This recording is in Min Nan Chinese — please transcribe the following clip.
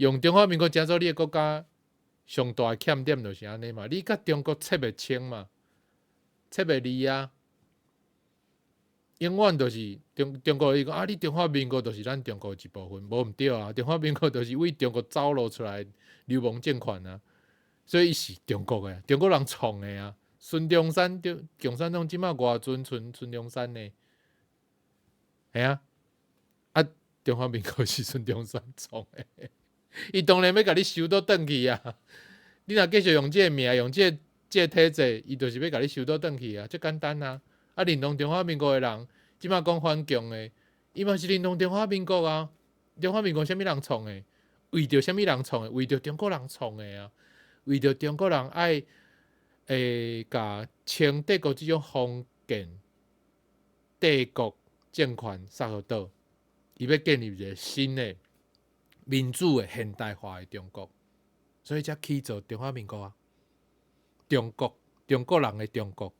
用中華民國成做你的國家，上大的欠點就是按呢嘛。你佮中國切袂清嘛，切袂離啊。永遠就是中國伊講啊，你中華民國就是咱中國一部分，無毋對啊。中華民國就是為中國走路出來流亡政權啊，所以伊是中國的，中國人創的啊。孫中山中共產黨這馬偌尊崇孫中山呢？嘿啊，啊，中華民國是孫中山創的，伊當然欲共你收倒轉去啊！你若繼續用這个名，用這個體制，伊就是欲共你收倒轉去啊，足簡單啊！啊，認同中華民國的人，這馬講反共的，伊嘛是認同中華民國啊。中華民國啥物人創的？為著啥物人創的？為著中國人創的啊！為著中國人愛共清帝國這種封建帝國政權殺予倒，伊欲建立一个新的民主的現代化的中國，所以才起做中華民國啊！中國，中國人的中國。